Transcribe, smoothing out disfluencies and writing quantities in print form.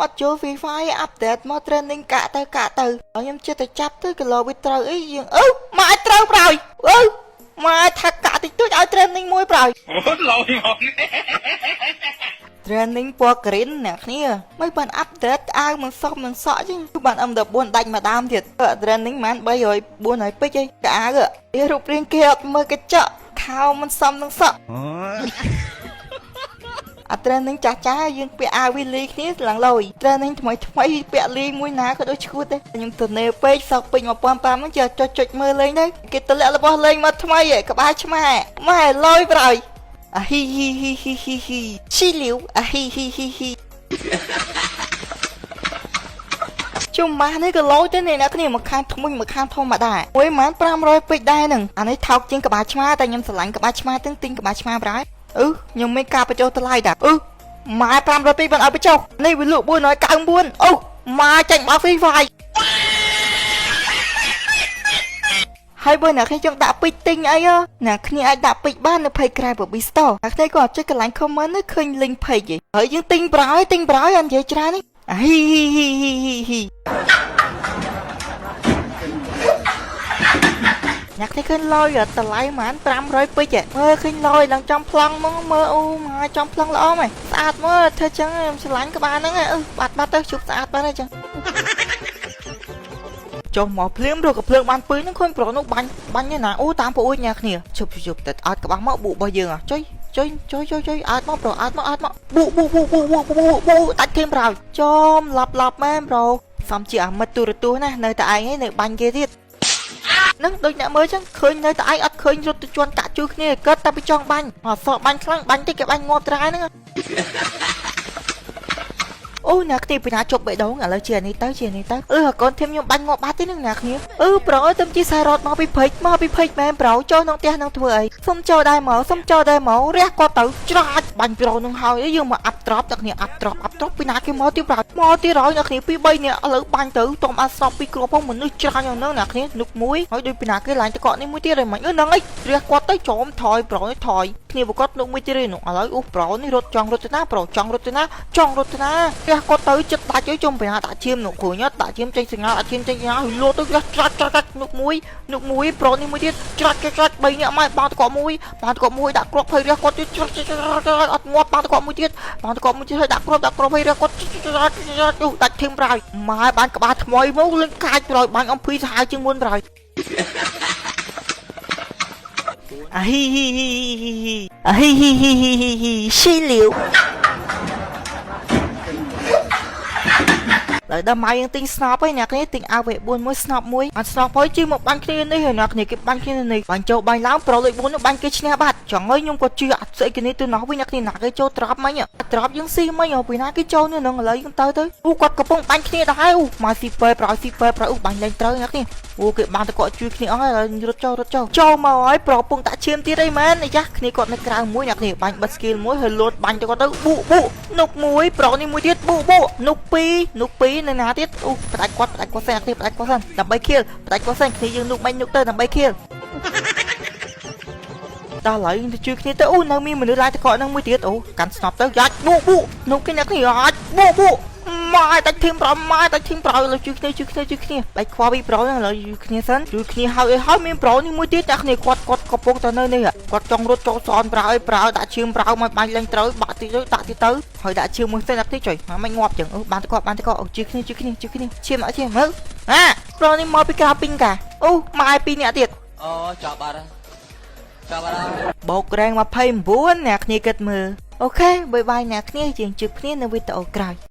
អត់ចូល Free Fire update មក training កាក់ទៅកាក់ទៅហើយខ្ញុំចិត្តតែចាប់ទៅគីឡូវាត្រូវអីយើងអឺមកឲ្យត្រូវប្រយអឺមកឲ្យថាកាក់តិចតួចឲ្យ training មួយប្រយ អូឡយមក training ពណ៌ green អ្នកគ្នាមិនបាន update អាវមិនសោះមិនសក់ចឹងគឺបាន M14 ដាច់មួយដើមទៀត training ប្រហែល300 400ពេជ្រអីកអាវវារូបរាងគេអត់មើលកញ្ចក់ខោមិនសមនឹងសក់អា training ចាស់ចាស់យើងពាក់អាវវាលីគ្នាឡើងលយ training ថ្មីថ្មីពាក់លីមួយណាក៏ដូចឈួតដែរខ្ញុំទៅនេពេកសោកពេជ្រ1500ហ្នឹងចេះចុចចុចមើលលេងទៅគេតម្លាក់របស់លេងមកថ្មីឯក្បាលឆ្មាម៉ែលយប្រយអាហ៊ីហ៊ីហ៊ីហ៊ីហ៊ីហ៊ីឈីលាវអាហ៊ីហ៊ីហ៊ីហ៊ី ជុំម៉ាស់នេះក៏ឡូយទៅនេះអ្នកគ្នាមកខាងធ្មួយមកខាងធម្មតាមួយម៉ាន500ពេជ្រដែរហ្នឹងអានេះថោកជាងក្បាលឆ្មាតែខ្ញុំស្រឡាញ់ក្បាលឆ្មាទាំងទិញក្បាលឆ្មាប្រហែលអឺខ្ញុំមានការបញ្ចុះតម្លៃតាអឺម៉ែ500ពេជ្របានឲ្យបញ្ចុះនេះវាលក់499អូម៉ែចាញ់បោក Free Fire ហើយបើអ្នកគ្នាចង់ដាក់ពេជ្រទិញអីហ៎អ្នកគ្នាអាចដាក់ពេជ្របាននៅ page ក្រៅ Bobby Store អ្នកគ្នាក៏ចុចកន្លែង comment នេះឃើញ link page ឯងហើយយើងទិញប្រហើយទិញប្រហើយអត់និយាយច្រើនទេអាហ៊ីហ៊ីហ៊ីហ៊ីហ៊ីហ៊ី អ្នកនេះឃើញលយអត់តម្លៃហ្មង500ពេជ្រមើលឃើញលយឡើងចំប្លង់ហ្មងមើលអូមកចំប្លង់ល្អហ្មងស្អាតមើលធ្វើចឹងខ្ញុំស្រឡាញ់ក្បាលហ្នឹងអឺបាត់បាត់ទៅជប់ស្អាតបាត់ហើយចឹងចុះមកភ្លាមរកកំភ្លើងបានปืនហ្នឹងឃើញប្រុសនោះបាញ់បាញ់ឯណាអូតាមប្អូនញ៉ាគ្នាជប់ជប់តែអត់ក្បាស់មកបុរបស់យើងចុយចុយចុយចុយចុយអត់មកប្រុសអត់មកអត់មកបុបុបុបុបុបុបុដាច់ធៀមប្រោយចំឡាប់ឡាប់មែនប្រូសំជាអាមិត្តទូរទស្សន៍ណានៅតែឯងឯងនៅបាញ់គេទៀត នឹងដូចអ្នកមើលចឹងឃើញនៅតែឯងអត់ឃើញរត់ទៅជន់កាក់ជួយគ្នាកើតតែពីចង់បាញ់អត់សក់បាញ់ខ្លាំងបាញ់តិចគេបាញ់ងាប់ត្រែហ្នឹងអូអ្នកគ្នាពីណាជប់បេះដូងឥឡូវជានេះទៅជានេះទៅអឺកូនធៀមខ្ញុំបាញ់ងាប់បាត់ទេនឹងអ្នកគ្នាអឺប្រុសអើយទៅជាសាររត់មកពីព្រៃមកពីព្រៃមែនប្រុសចូលក្នុងផ្ទះនឹងធ្វើអីសុំចូលដែរមកសុំចូលដែរមករះគាត់ទៅច្រាច់បាញ់ប្រុសនឹងហើយយើងមកអាប់ត្រប់អ្នកគ្នាអាប់ត្រប់អាប់ត្រប់ពីណាគេមកទៀតប្រុសមកទៀតហើយអ្នកគ្នាពី3នាក់ឥឡូវបាញ់ទៅតំអាស្រប់ពីគ្រាប់ផងមនុស្សច្រាញ់ហ្នឹងអ្នកគ្នានុកមួយហើយដូចពីណាគេឡើងទៅកក់នេះមួយទៀតហើយមិនអឺហ្នឹងអីរះគាត់ទៅច្រមថយប្រុសនេះថយគ្នាប្រកាសនុកមួយទៀតឯនោះឥឡូវអូប្រុសនេះរត់ចង់រត់ទៅណាប្រុសចង់រត់ទៅណាចង់រត់ទៅណារះគាត់ទៅចិត្តដាច់អីជុំពីណាដាក់ឈាមនោះគ្រូញដាក់ឈាមចេញសញ្ញាដាក់ឈាមចេញសញ្ញាហើយលោតទៅរះច្រាច់ច្រាច់ច្រាច់នុកមួយនុកមួយប្រុសនេះមួយទៀតច្រាច់ច្រាច់ច្រាច់3នាក់មកបាល់តកមួយបាល់តកមួយដាក់គ្រាប់ហើយរះគាត់ទៀតច្រាច់ច្រាច់ច្រាច់អត់ងាប់បាល់តកមួយទៀតបាល់តកមួយទៀតហើយដាក់គ្រាប់ដាក់គ្រាប់ហើយរះគាត់ច្រាច់ច្រាច់អូដាច់ធៀមប្រយម៉ែបានក្បាលថ្មីមកលឿនកាចប្រយបាញ់អំភីសាហាវជាងមុនប្រយអាហ៊ីហ៊ីហ៊ីហ៊ីហ៊ីអាហ៊ីហ៊ីហ៊ីហ៊ីហ៊ីហ៊ីស៊ីលាវ ដល់ដល់មកយើងទិញស្នប់ហើយអ្នកគ្នាទិញអាវ V4 មួយស្នប់មួយអត់ស្នប់ហើយជិះមកបាញ់គ្នានេះហើយអ្នកគ្នាគេបាញ់គ្នានេះបាញ់ចូលបាញ់ឡើងប្រុសលេខ4នោះបាញ់គេឈ្នះបាត់ចង់ហើយខ្ញុំក៏ជឿអត់ស្អីគេនេះទៅណោះវិញអ្នកគ្នាណាគេចូលត្រាប់មិញត្រាប់យើងស៊ីមិញពីណាគេចូលនេះនឹងឥឡូវយើងទៅទៅអូគាត់កំពុងបាញ់គ្នាដែរអូមកស៊ីពេប្រយស៊ីពេប្រយអូបាញ់លែងត្រូវអ្នកគ្នាអូគេបានតកក់ជួយគ្នាអស់ហើយរត់ចូលរត់ចូលចូលមកហើយប្រពងដាក់ឈាមទៀតអីមែនអាយ៉ាគ្នាគាត់នៅក្រៅមួយអ្នកគ្នាបាញ់បិទ skill មួយហើយលោតបាញ់ទៅគាត់ទៅបុបុនុកមួយប្រនេះមួយទៀតបុបុនុកពីរនុកពីរនៅណាទៀតអូផ្ដាច់គាត់ផ្ដាច់គាត់សិនអ្នកគ្នាផ្ដាច់គាត់សិនដើម្បីខៀលផ្ដាច់គាត់សិនគ្នាយើងនុកបាញ់នុកទៅដើម្បីខៀលដល់ហើយទៅជួយគ្នាទៅអូនៅមានមនុស្សឡាយតកក់នឹងមួយទៀតអូកាន់ស្នប់ទៅយ៉ាច់បុបុនុកគេអ្នកគ្នាអាចបុបុម៉ែដាច់ធីមប្រម៉ែដាច់ធីមប្រលើជួយគ្នាជួយគ្នាជួយគ្នាបែកខ្វល់ពីប្រហ្នឹងឥឡូវជួយគ្នាសិនជួយគ្នាហើយអីហើយមានប្រនេះមួយទៀតអ្នកគ្នាគាត់គាត់កំពុងតែនៅនេះគាត់ចង់រត់ចូលសនប្រអីប្រដាក់ឈាមប្រមកបាញ់លែងត្រូវបាក់ទីទៅដាក់ទីទៅហើយដាក់ឈាមមួយសិនអ្នកនេះចុយមកមិនងាប់ចឹងអឺបានតគាត់បានតគាត់អូជួយគ្នាជួយគ្នាជួយគ្នាឈាមអត់ឈាមមើលអាប្រនេះមកពីក្រៅពីងកាអូម៉ែពីរអ្នកទៀត អូចប់បាត់ហើយចប់បាត់ហើយ បោករ៉េង29អ្នកគ្នាគិតមើលអូខេបាយបាយអ្នកគ្នាយើងជួបគ្នានៅវីដេអូក្រោយ។